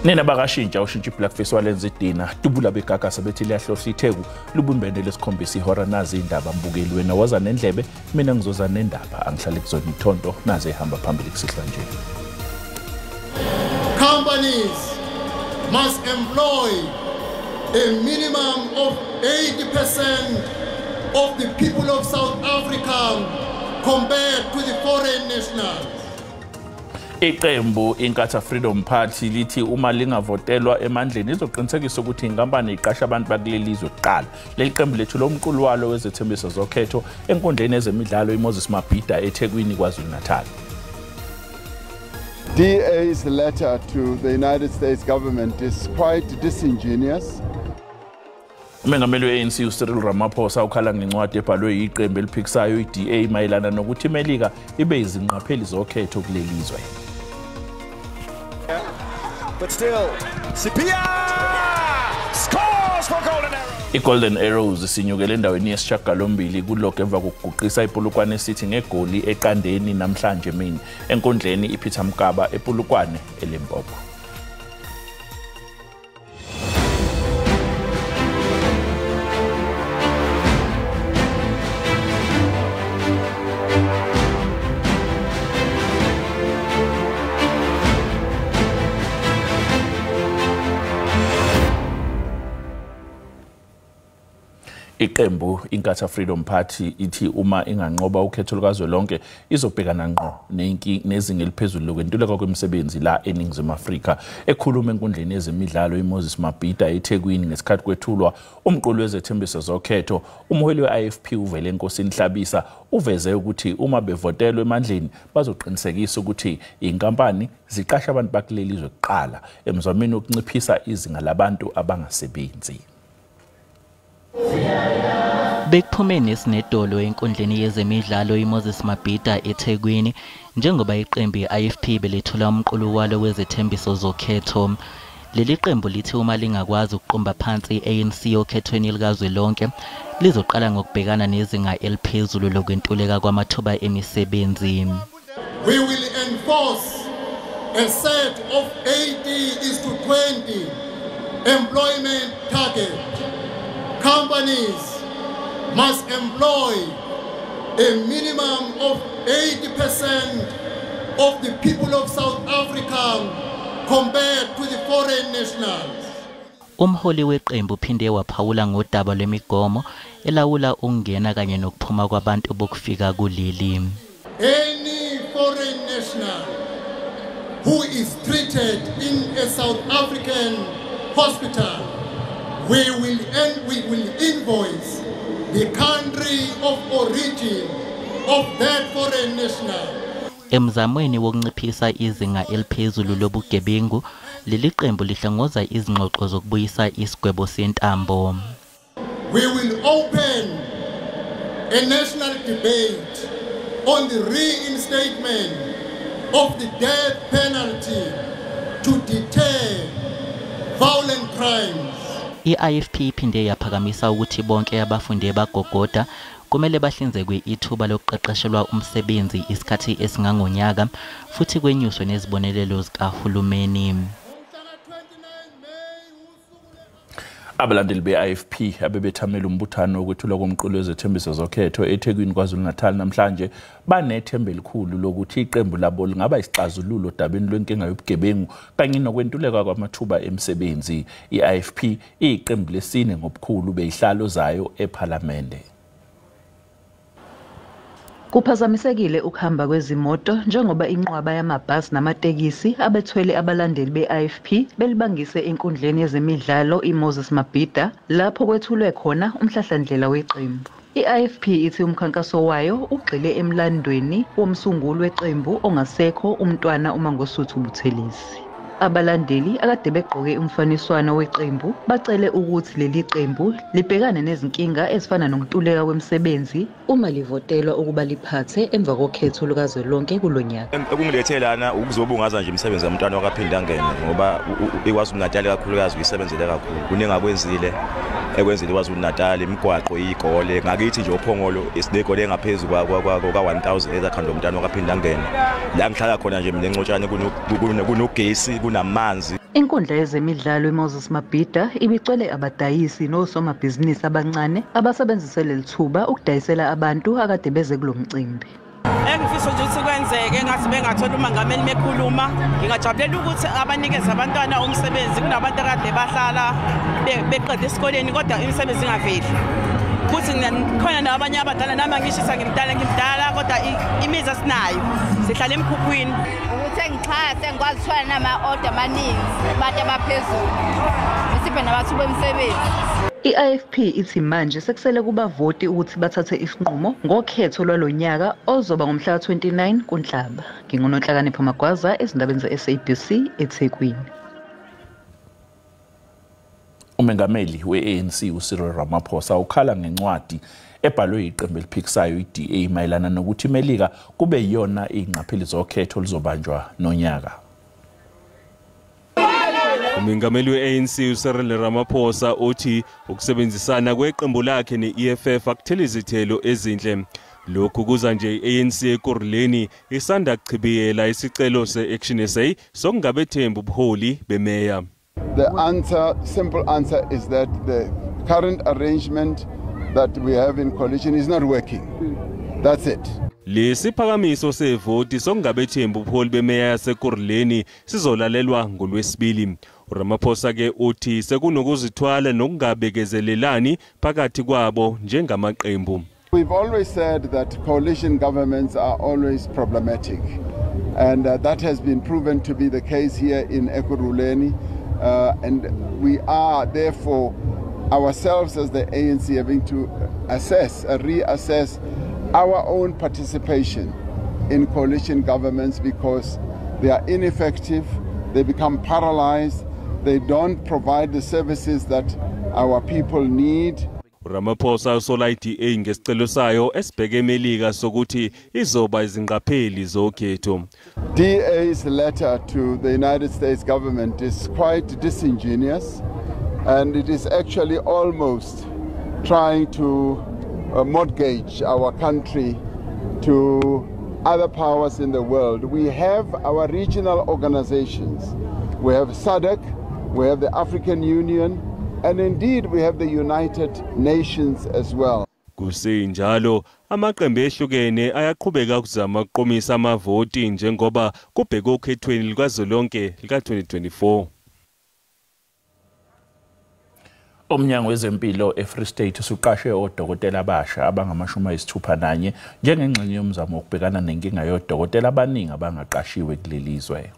Nina bakashintsha ushintsha iblackface walenza idina dubula begagasa bethi liyahlohla itheku lubumbene lesikhombisa ihora nazi indaba mbukeli wena woza nendlebe mina ngizoza nendaba angihlale kuzona ithonto naze ihamba phambili kusihlwa nje. Companies must employ a minimum of 80% of the people of South Africa compared to the foreign nationals. Iqembu Inkatha Freedom Party lithi uma lingavotelwa emandleni izoqinisekisa ukuthi inkampani iqasha abantu bakuleli lizwe kuqala. Leli qembu lethu lomqulu walo wezethembiso zokhetho enkundleni ezemidlalo iMoses Mabhida eThekwini KwaZulu-Natal. DA's letter to the United States government is quite disingenuous. Umengameli we-ANC uCyril Ramaphosa ukhala ngencwadi ebhalwe yiqembu eliphikisayo i-DA mayelana nokuthi iMelika ibe izingqapheli zokhetho kuleli zwe. But still, Sipia scores for Golden Arrows. I-Golden Arrows isinyukele endaweni yesishiyagalombili kulog emva kokuguqisa iPolokwane City ngegoli eqandeni namhlanje emini enkundleni iPeter Mokaba ePolokwane eLimpopo. Iqembu Inkatha Freedom Party ithi uma inganqoba ukhetho lukazwelonke izobhekana ngqo nezinga eliphezulu lokwentuleka kwemisebenzi la eNingizimu Afrika. Ekhuluma enkundleni yezemidlalo iMoses Mabhida eThekwini ngesikhathi kwethulwa umqulu wezethembiso zokhetho, umholi we-IFP uvele eNkosini Hlabisa uveze ukuthi uma bevotelwe emandleni bazoqinisekisa ukuthi inkampani ziqasha abantu bakuleli zwe kuqala emzameni wokunciphisa izinga labantu abangasebenzi. Bekuphume nesinedolo enkundleni yezemidlalo iMoses Mabhida eThekwini njengoba iqembu i-IFP belethula umqulu walo wezethembiso zokhetho. Leli qembu lithi uma lingakwazi ukuqumba phansi i-ANC okhethweni likazwelonke lizoqala ngokubhekana nezinga eliphezulu lokwentuleka kwamathuba emisebenzi. We will enforce a set of 80:20 employment target. Companies must employ a minimum of 80% of the people of South Africa compared to the foreign nationals. Umholi weqembu uphinde waphawula ngodaba lwemigomo elawula ukungena kanye nokuphuma kwabantu bokufika kuleli. Any foreign national who is treated in a South African hospital, we will invoice the country of origin of that foreign national. Emzamweni wokunciphisa izinga eliphezulu lobugebengu, leli qembu lihlongoza izingxoxo zokubuyisa isigwebo sentambo. We will open a national debate on the reinstatement of the death penalty to deter violent crimes. I-IFP iphinde yaphakamisa ukuthi bonke abafundi bagogoda kumele bahlinzekwe ithuba lokuqeqeshelwa umsebenzi isikhathi esingangonyaka futhi kwenyuswe nezibonelelo zikahulumeni. Abalandeli be-IFP abebethamela umbuthano wokwethulwa komqulu wezethembiso zokhetho eThekwini KwaZulu-Natal namhlanje banethemba elikhulu lokuthi iqembu labo lingaba isixazululo odabeni lwenkinga yobugebengu kanye nokwentuleka kwamathuba emisebenzi. I-IFP iyiqembu lesine ngobukhulu beyihlalo zayo ePhalamende. Kuphazamisekile ukuhamba kwezimoto njengoba inqwaba yamabhasi namatekisi abethwele abalandeli be-IFP belibangise enkundleni yezemidlalo iMoses Mabhida lapho kwethulwe khona umhlahlandlela weqembu. I-IFP ithi umkhankaso wayo ugxile emlandweni womsunguli weqembu ongasekho umntwana uMangosuthu Buthelezi. Abalandeli akade begqoke umfaniswano weqembu bacele ukuthi leli qembu libhekane nezinkinga ezifana nokuntuleka kwemisebenzi uma livotelwa ukuba liphathe emva kokhetho lukazwelonke kulonyaka. Okungilethe lana ukuzobungaza nje imisebenzi yomntwana wakaPhindangene ngoba iKwaZulu-Natal kakhulukazi uyisebenzele kakhulu. Kuningi akwenzile ekwenzile iKwaZulu-Natal, imigwaqo, iy'kole. Ngakithi nje oPhongolo siney'kole engaphezulu kwa-1000 ezakhandwa umntwana wakaPhindangene. La ngihlala khona nje mina eNcotshane kunogesi, kunamanzi. Inkundla yezemidlalo iMoses Mabhida ibigcwele abadayisi nosomabhizinisi abancane abasebenzise leli thuba ukudayisela abantu akade beze kulo mcimbi. Engifisa nje ukuthi kwenzeke ngathi bengathola umangameli mekhuluma, ngingajabulela ukuthi abanikeze abantwana umsebenzi. Kunabantu akade bahlala beqeda esikoleni kodwa imisebenzi ingaveli. Futhi khona nabanye abadala, nami ngishisa ngimdala kodwa imizi asinayo, sihlala emkhukhwini. Ukuthi engixhase ngikwazi ukuthola nama-order amaningi abantu abaphezulu, ngisiphe nabathuba emisebenzi. I-IFP ithi manje sekusele kubavoti ukuthi bathathe isinqumo ngokhetho lwalonyaka ozoba ngomhla ka-29 kuNhlaba. NginguNonhlakanipho Magwaza ezindabeni ze-SABC eThekwini. Umengameli we-ANC uCyril Ramaphosa ukhala ngencwadi ebhalwe iqembu eliphikisayo i-DA mayelana nokuthi iMelika kube yiyona ingqapheli zokhetho oluzobanjwa nonyaka. Umengameli we-ANC uCyril Ramaphosa uthi ukusebenzisana kweqembu lakhe ne-EFF akuthele izithelo ezinhle. Lokhu kuza nje i-ANC eKurhuleni isanda kuchibiyela isicelo se-Action SA sokungabethembi ubuholi bemeya. The answer, simple answer, is that the current arrangement that we have in coalition is not working. That's it. Lesiphakamiso sevoti sokungabethembi ubuholi bemeya yaseKurhuleni sizolalelwa ngolwesibili. uRamaphosa ke uthi sekunokuzithwala nokungabekezelelani phakathi kwabo njengamaqembu. We've always said that coalition governments are always problematic, and that has been proven to be the case here in Ekurhuleni. And we are therefore ourselves as the ANC having to assess, reassess our own participation in coalition governments because they are ineffective, they become paralyzed, they don't provide the services that our people need. Ramaphosa usola i-DA ngesicelo sayo esibheke eMelika sokuthi izoba izingqapheli zokhetho. DA's letter to the United States government is quite disingenuous, and it is actually almost trying to mortgage our country to other powers in the world. We have our regional organizations. We have SADC, we have the African Union, and indeed we have the United Nations as well. Kusenjalo amaqembu ehlukene ayaqhubeka ukuzama ukuqomisa amavoti njengoba kubhekwe okhethweni likazwelonke lika-2024. Umnyango wezempilo eFree State usuqashe odokotela abasha abangama-61 njengengxenye yomzamo wokubhekana nenkinga yodokotela abaningi abangaqashiwe kuleli zwe.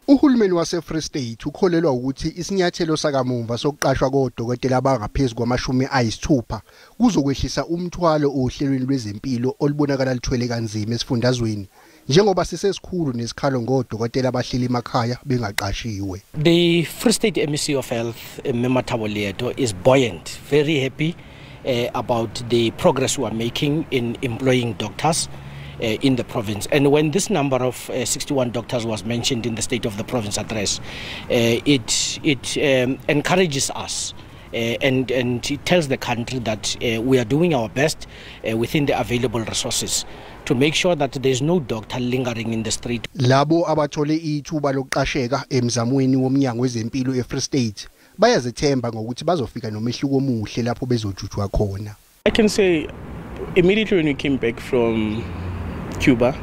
Uhulumeni wase-Free State ukholelwa ukuthi isinyathelo sakamumva sokuqashwa kodokotela abangaphezu kwama-60 kuzokwehlisa umthwalo ohlelweni lwezempilo olubonakala luthwele kanzima esifundazweni, njengoba sisesikhulu nesikhalo ngodokotela abahleli emakhaya bengaqashiwe. The Free State MEC of Health, Mema Thabo Leeto, is buoyant, very happy about the progress we are making in employing doctors in the province. And when this number of 61 doctors was mentioned in the State of the Province address, it encourages us and it tells the country that we are doing our best within the available resources to make sure that there is no doctor lingering in the street. Labo abathole ithuba lokuqasheka emzamweni womnyango wezempilo eFree State bayazethemba ngokuthi bazofika nomehluko omuhle lapho bezojujwa khona. I can say immediately when we came back from Cuba,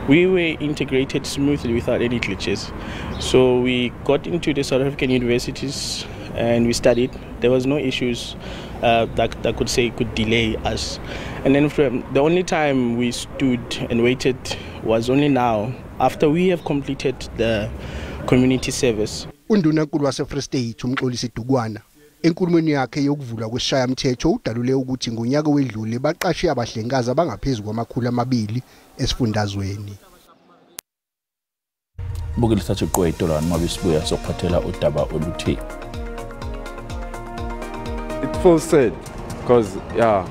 we were integrated smoothly without any glitches. So we got into the South African universities and we studied. There was no issues that could say could delay us. And then from the only time we stood and waited was only now, after we have completed the community service. Undunankulu wase-Free State uMxolisi Dukwana enkulumweni yakhe yokuvulwa kwesishayamthetho udalule ukuthi ngonyaka wedlule baqashe abahlengikazi abangaphezu kwama-200 esifundazweni. Bukile thatha iqweto la nqoba isibuya sokuphathela udaba oluthe. It feels sad because yeah,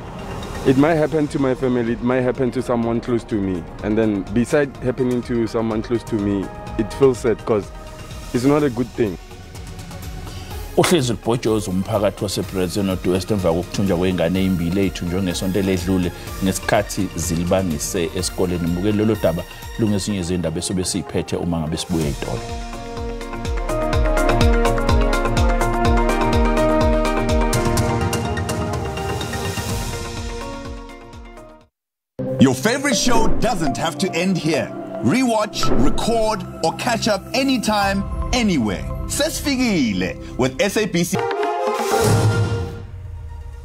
it might happen to my family, it might happen to someone close to me, and then beside happening to someone close to me, it feels sad because it's not a good thing. Uhlezi libhojoza umphakathi waseBrazil North West emva kokuthunjwa kwengane ezimbili ezithunjwe ngesonto eledlule ngesikhathi zilibangise esikoleni. Mbukeli, lolu daba lungezinye izindaba esobe siyiphethe uma ngabe sibuye ezitolo. favorite show doesn't have to end here. Rewatch, record, or catch up anytime, anywhere. Sesfikile with SABC.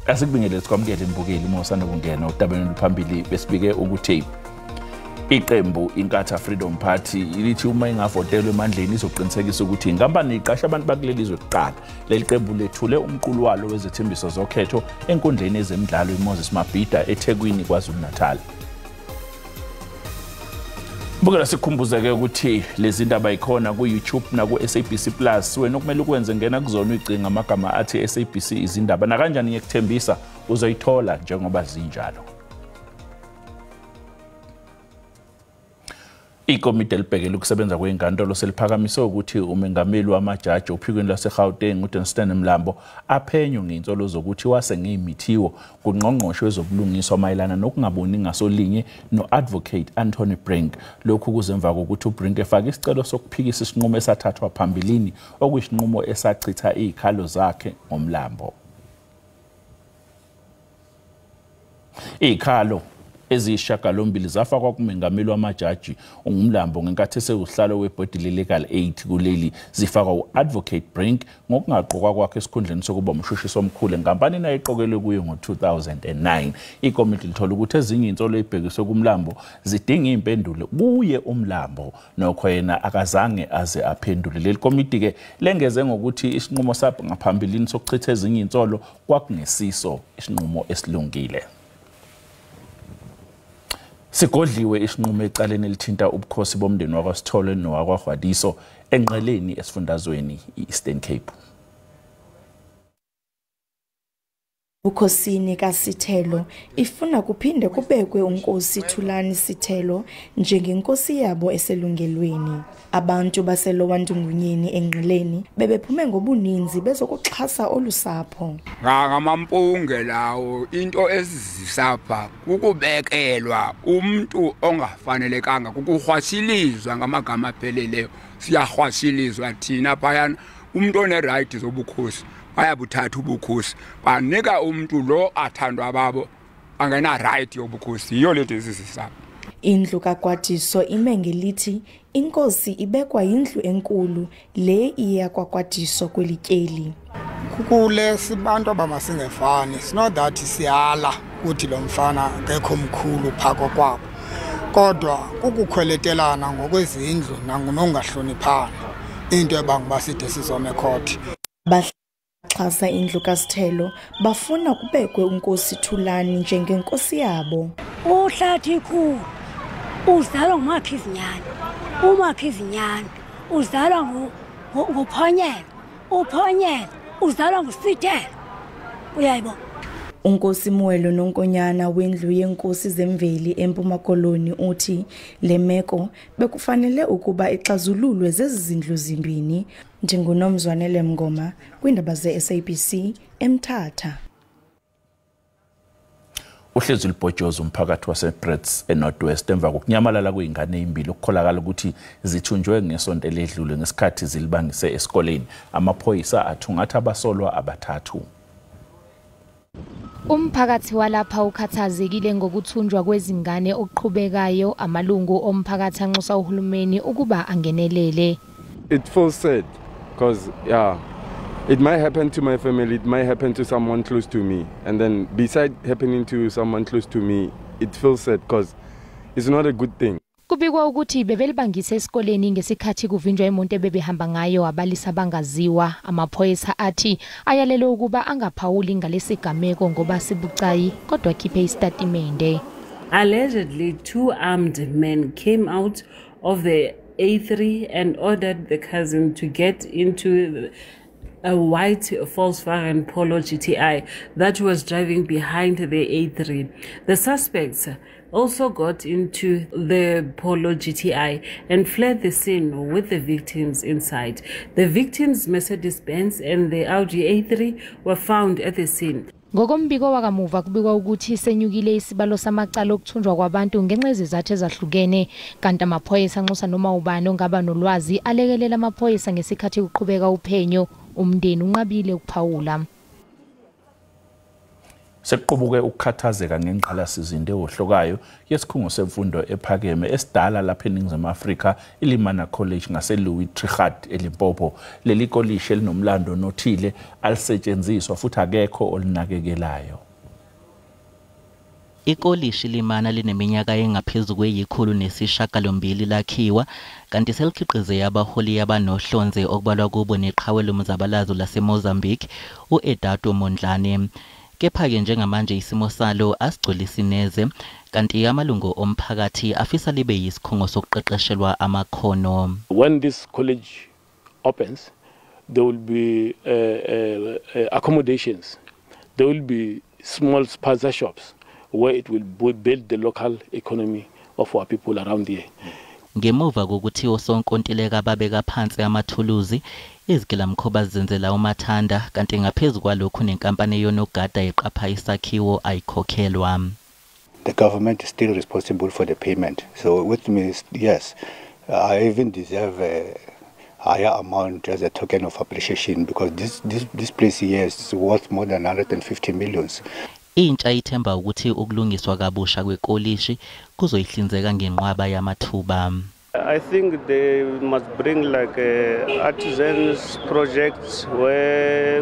Asikubingelele sikwamukele mbukeli uma usanda kungena udabeni oluphambili besibike ukuthi iqembu Inkatha Freedom Party lithi uma ingavotelwa emandleni izoqinisekisa ukuthi inkampani iqasha abantu bakuleli zwe kuqala. Leli qembu lethule umqulu walo wezethembiso zokhetho enkundleni yezemidlalo iMoses Mabhida eThekwini KwaZulu-Natal. Bukela sikhumbuzeke ukuthi lezi ndaba ikhona ku YouTube na ku SABC Plus. Wena okumele ukwenze ngena kuzona uyicinga amagama athi SABC izindaba na kanjani ngiyekuthembisa uzoyithola njengoba zinjalo. Ikomiti elibhekele ukusebenza kwenkantolo seliphakamise ukuthi umengameli wamajaji ophikweni lwaseGauteng uDunstan Mlambo aphenywe ngeinsolo zokuthi wase ngeyimithiwo kungqongqoshe wezobulungiswa mayelana nokungaboni ngasolinye no-advocate Anthony Brink. Lokhu kuzemva kokuthi uBrink efake isicelo sokuphikisa isinqumo esathathwa phambilini okuyisinqumo esachitha izikhalo zakhe ngoMlambo. Izikhalo eziyishiyagalombili zafakwa kumengameli wamajaji uMlambo ngenkathi esewusihlalo webhodi le-Legal Aid kuleli zifakwa u-Advocate Brink ngokungaqokwa kwakhe esikhundleni sokuba umshushisi omkhulu enkampanini ayeqokelwe kuyo ngo-2009. Ikomiti lithola ukuthi ezinye iy'nsolo ey'bhekiswe kuMlambo zidinga iy'mpendulo kuye uMlambo, nokho yena akazange aze aphendule. Leli komiti-ke lengeze ngokuthi isinqumo sangaphambilini sokuchitha ezinye iy'nsolo kwakungesiso isinqumo esilungile. Sigodliwe isinqumo ecaleni elithinta ubukhosi bomndeni wakwaSithole nowakwaHwadiso enqeleni esifundazweni i-Eastern Cape. Bukhosini kaSithelo ifuna kuphinde kubekwe uNkosi Thulani Sithelo njengenkosi yabo eselungelweni. Abantu baseLower Ndungunyeni enqeleni bebephume ngobuninzi bezokuxhasa olusapho. Ngamampunge lawo into esizisapha kukubekelwa umuntu ongafanelekanga kukuhwasilizwa ngamagama apheleleyo. Siyahwasilizwa thina phayana umuntu one-right zobukhosi bayabuthatha ubukhosi banika umuntu lo athandwa babo angena right yobukhosi. Yiyo lento esizisapha. Indlu kaKwadiso ime ngelithi inkosi ibekwa yindlu enkulu le iya kwaKwadiso kwelityeli. Kule sibantu abamasingefani, it's not that siyala ukuthi lo mfana ngekho mkhulu phako kwabo, kodwa kukukhweletelana ngokwezindlu nangonongahloniphana into ebanguba side sizome court. Baxhasa indlu kaSithelo bafuna kubekwe uNkosi Thulani njengenkosi yabo. Uhlathi ikhulu uzalwa nguMaphizinyana, uMaphizinyana uzalwa nguPhonyela, uPhonyela uzalwa nguSithelo. Uyayibo. UNkosi Mwelo Nonkonyana wendlu yenkosi zemveli eMpuma Koloni uthi le meko bekufanele ukuba ixazululwe zezi zindlu zimbini. NjengoNomzwanele Mngoma kwindaba ze-SABC eMthatha. Uhlezi libhojoza umphakathi waseBrits eNorth West emva kokunyamalala kwezingane ezimbili okukholakala ukuthi zithunjwe ngesonto eledlule ngesikhathi zilibangise esikoleni. Amaphoyisa athungatha abasolwa abathathu. Umphakathi walapha ukhathazekile ngokuthunjwa kwezingane okuqhubekayo. Amalungu omphakathi anxusa uhulumeni ukuba angenelele. It feels sad because yeah, it might happen to my family, it might happen to someone close to me, and then beside happening to someone close to me, it feels sad because it's not a good thing. Kubikwa ukuthi bebelibangise esikoleni ngesikhathi kuvinjwa imoto ebebehamba ngayo abalisa bangaziwa. Amaphoyisa athi ayalelwe ukuba angaphawuli ngalesigameko ngoba sibucayi, kodwa akhiphe isitatimende. Allegedly, two armed men came out of the A3 and ordered the cousin to get into a white Volkswagen Polo GTI that was driving behind the A3. The suspects also got into the Polo GTI and fled the scene with the victims inside. The victims' Mercedes-Benz and the Audi A3 were found at the scene. Ngokombiko wakamuva kubikwa ukuthi senyukile isibalo samacala okuthunjwa kwabantu ngenxa yezizathu ezahlukene, kanti amaphoyisa anxusa noma ubani ongaba nolwazi alekelela amaphoyisa ngesikhathi kuqhubeka uphenyo. Umndeni unqabile ukuphawula. Sekuqubuke ukukhathazeka ngengqalasizinda ewohlokayo yesikhungo semfundo ephakeme esidala lapha eNingizimu Afrika, iLimana College ngase-Louis Trichardt eLimpopo. Leli kolishi elinomlando nothile alisetshenziswa futhi akekho olinakekelayo. Ikolishi Limana lineminyaka engaphezu kwe-108 lakhiwa, kanti selikhiqize abaholi abanohlonze okubalwa kubo neqhawe lomzabalazo laseMozambique u-Eduardo Mondlane. Kepha-ke njengamanje isimo salo asigculisi neze, kanti amalungu omphakathi afisa libe yisikhungo sokuqeqeshelwa amakhono. When this college opens, there will be accommodations. There will be small spaza shops where it will build the local economy of our people around here. Ngemuva kokuthi osonkontileka babeka phansi amathuluzi, izigilamkhuba zenzela umathanda, kanti ngaphezu kwalokhu nenkampani yonogada eqapha isakhiwo ayikhokhelwa. The government is still responsible for the payment. So with me, yes, I even deserve a higher amount as a token of appreciation, because this place here is worth more than 150 millions. Intsha ithemba ukuthi ukulungiswa kabusha kwekolishi kuzoyihlinzeka ngenqwaba yamathuba. I think they must bring like artisans projects where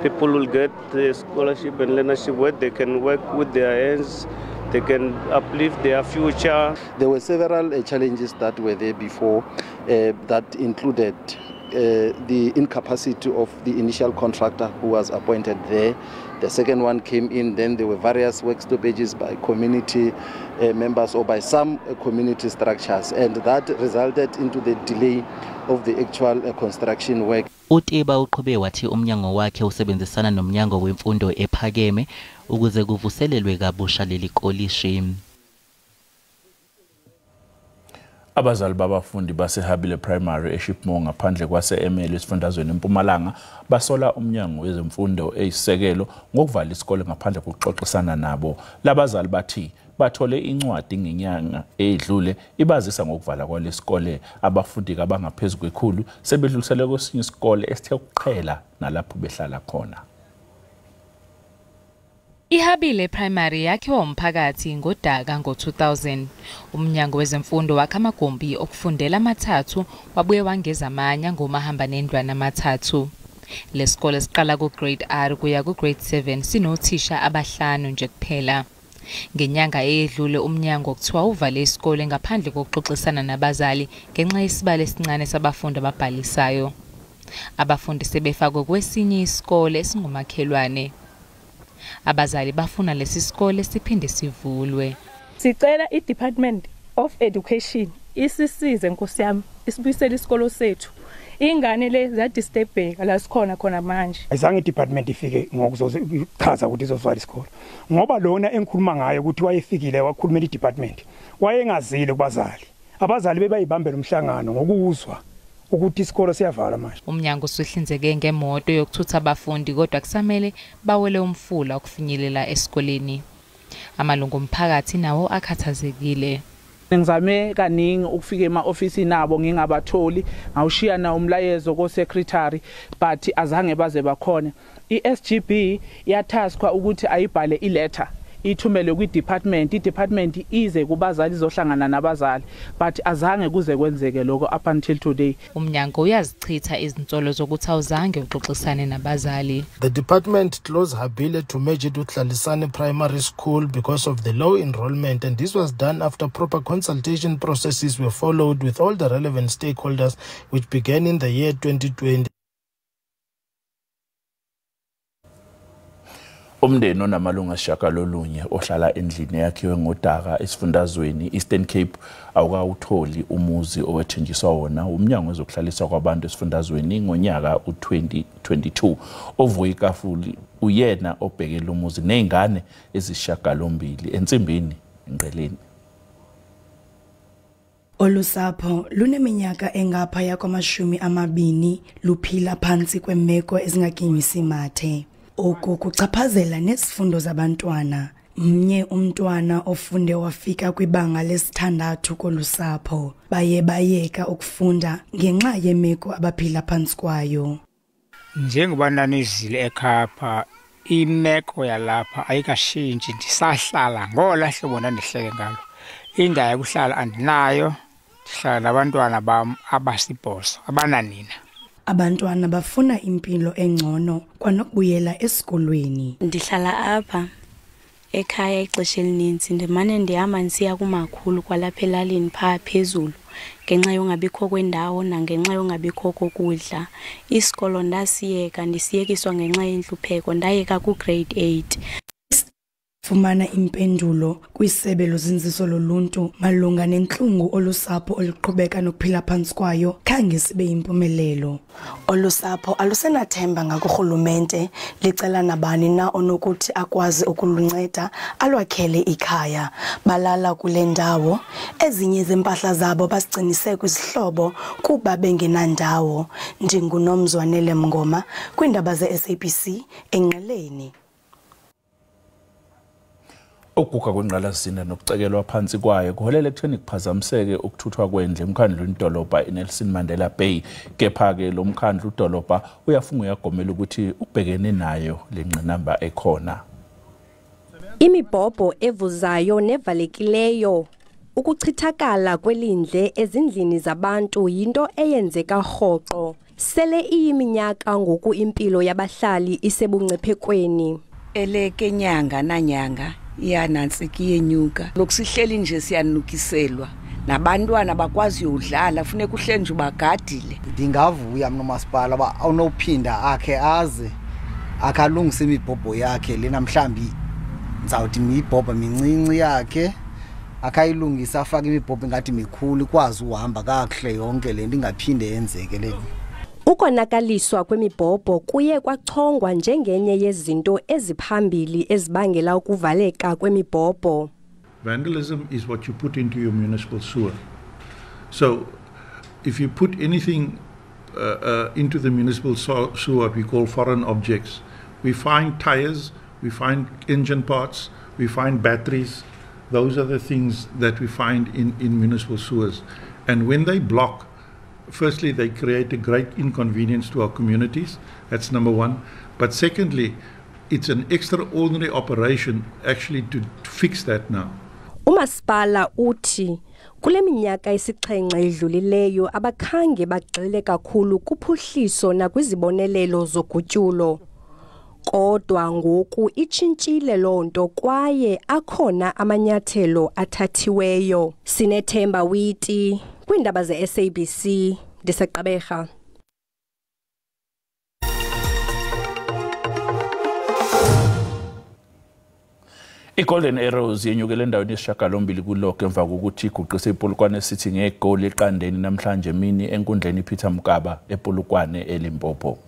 people will get the scholarship and learnership, where they can work with their hands, they can uplift their future. There were several challenges that were there before that included the incapacity of the initial contractor who was appointed there. The second one came in, then there were various work stoppages by community members or by some community structures, and that resulted into the delay of the actual construction work. Utiba uqhube wathi umnyango wakhe usebenzisana nomnyango wemfundo ephakeme ukuze kuvuselelwe kabusha leli kolishi. Abazali babafundi baseHabile Primary eShipmo ngaphandle kwase-Emelo esifundazweni eMpumalanga basola umnyango wezemfundo eyisisekelo ngokuvala isikole ngaphandle kokuxoxisana nabo. Labazali bathi bathole incwadi ngenyanga edlule ibazisa ngokuvala kwalesikole. Abafundi abangaphezu kwe-100 sebedluliselwe kwesinye isikole esithe ukuqhela nalapho behlala khona. IHabile Primary yakhiwa umphakathi ngodaka ngo-2000. Umnyango wezemfundo wakha amagumbi okufundela amathathu wabuye wangeza amanye ngomahamba nendlwana amathathu. Lesikole siqala ku-grade R kuya ku-grade 7 sinothisha abahlanu nje kuphela. Ngenyanga eyedlule umnyango kuthiwa uvale isikole ngaphandle kokuxoxisana nabazali ngenxa yesibalo esincane sabafundi ababhalisayo. Abafundi sebefakwe kwesinye isikole esingumakhelwane. Abazali bafuna lesi sikole siphinde sivulwe. Sicela i-Department of Education isisize nkosi yami, isibuyisele isikolo sethu. Ingane le ziyadisturbeka la sikhona khona manje. Ayizange i-department ifike ngokuzochaza ukuthi izovala isikolo, ngoba lona engikhuluma ngayo ukuthi wayefikile wakhulumela i-department, wayengazile kubazali. Abazali bebayibambela umhlangano ngokuzwa ukuthi isikolo siyavala manje. Umnyango usuhlinzeke ngemoto yokuthutha abafundi, kodwa kusamele bawele umfula ukufinyelela esikoleni. Amalungu omphakathi nawo akhathazekile. Ngizame kaningi ukufika ema-ofisini abo ngingabatholi, ngawushiya na umlayezo ko-secretary, but azange baze bakhona. I-SGB yathaskwa ukuthi ayibhale iletter ithumele kwi-department, i-department ize kubazali izohlangana nabazali, but azange kuze kwenzeke lokho up until today. Umnyango uyazichitha izinsolo zokuthi awuzange uxoxisane nabazali. The department closed Habile to merge it with Hlalisane Primary School because of the low enrollment, and this was done after proper consultation processes were followed with all the relevant stakeholders, which began in the year 2020. Umndeni onamalungu asishiyagalolunye ohlala endlini eyakhiwe ngodaka esifundazweni Eastern Cape awukawutholi umuzi owethenjiswa wona umnyango wezokuhlaliswa kwabantu esifundazweni ngonyaka u-2022. Ovuyi Kafuli uyena obhekele umuzi nezingane ezisishiyagalombili ensimbini enqeleni. Olusapho luneminyaka engaphaya kwama-20 luphila phantsi kwemeko ezingaginyisi mathe. Oku kuchaphazela nesifundo zabantwana. Mnye umntwana ofunde wafika kwibanga lesithandathu kolusapho. Baye bayeka ukufunda ngenxa yemeko abaphila phantsi kwayo. Njengoba nanizile ekhapha Imeko yalapha ayikashintshi, ndisahlala ngola hlobo ndandihlele ngalo. Indawo yokuhlala andinayo, ndihlala nabantwana bam abasibhozo abananina. Abantwana bafuna impilo engcono kwanokubuyela esikolweni. Ndihlala apha ekhaya ixesha elininzi, ndimane ndihamba ndisiya kumakhulu kwalapha elalini phaa phezulu ngenxa yongabikho kwendawo nangenxa yongabikho kokudla. Isikolo ndasiyeka, ndisiyekiswa ngenxa yentlupheko, ndayeka ku-grade 8. Fumana impendulo kwisebe lozinziso loluntu malunga nentlungu olusapho oluqhubeka nokuphila phantsi kwayo khange sibe yimpumelelo. Olusapho alusenathemba ngakurhulumente, licela nabani na onokuthi akwazi ukulunceda alwakhele ikhaya. Balala kule ndawo, ezinye zempahla zabo basigcinise kwizihlobo kuba bengenandawo. NdinguNomzwanele Mngoma kwiindaba ze-SABC eNgqeleni. Ukuguga kwengqalasizinda nokucekelwa phansi kwayo kuholela ekutheni kuphazamiseke ukuthuthwa kwendle emkhandlwini dolobha iNelson Mandela Bay. Kepha-ke lo mkhandlu dolobha uyafunga uyagomela ukuthi ubhekene nayo le ngqinamba ekhona. Imibhobho evuzayo nevalekileyo, ukuchithakala kwelindle ezindlini zabantu yinto eyenzeka rhoqo. Sele iyiminyaka ngoku impilo yabahlali isebungciphekweni. Eleke nyanga nanyanga iyanantsika iyenyuka. Lokusihleli nje siyanukiselwa, nabantwana bakwazi uyodlala, funeka uhleli nje ubagadile. Ndingavuya mna umasipala uba awunophinda akhe aze akalungise imibhobho yakhe lena, mhlawumbi ndizawuthi mibhobho mincinci yakhe akayilungise afake imibhobho ingathi mikhulu ikwazi uhamba kakuhle yonke le nto ingaphinde yenzeke le. Ukonakaliswa kwemibhobho kuye kwachongwa njengenye yezinto eziphambili ezibangela ukuvaleka kwemibhobho. Vandalism is what you put into your municipal sewer. So if you put anything into the municipal sewer, we call foreign objects. We find tires, we find engine parts, we find batteries. Those are the things that we find in municipal sewers. And when they block, firstly, they create a great inconvenience to our communities. That's number one. But secondly, it's an extraordinary operation actually to fix that now. Umasipala uthi kule minyaka isixhenxe idlulileyo abakhange bagxile kakhulu kuphuhliso nakwizibonelelo zogutyulo. Kodwa ngoku itshintshile loo nto kwaye akhona amanyathelo athathiweyo. Sinethemba Witi kwiindaba ze-SABC ndiseGqeberha. I-Golden Arrows yenyukele endaweni yesishiyagalombili kulog emva kokuthi iguqise iPolokwane City ngegoli eqandeni namhlanje emini enkundleni iPeter Mokaba ePolokwane eLimpopo.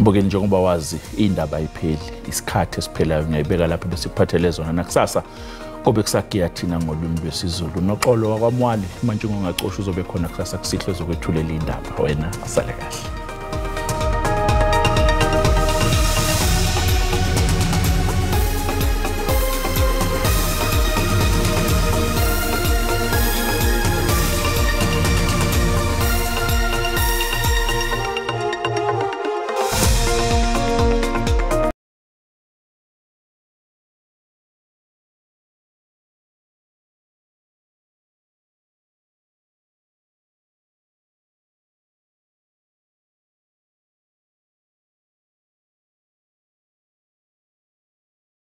Mbukeli, njengoba wazi, indaba ayipheli, isikhathi esiphelayo. Ngiyayibeka lapho bese kuphathele zona nakusasa kobe kusagiya thina ngolwimi lwesiZulu. Noxolo wakwaMwali manje ungacosha uzobe khona kusasa kusihlwe zokwethulela indaba. Wena asale kahle.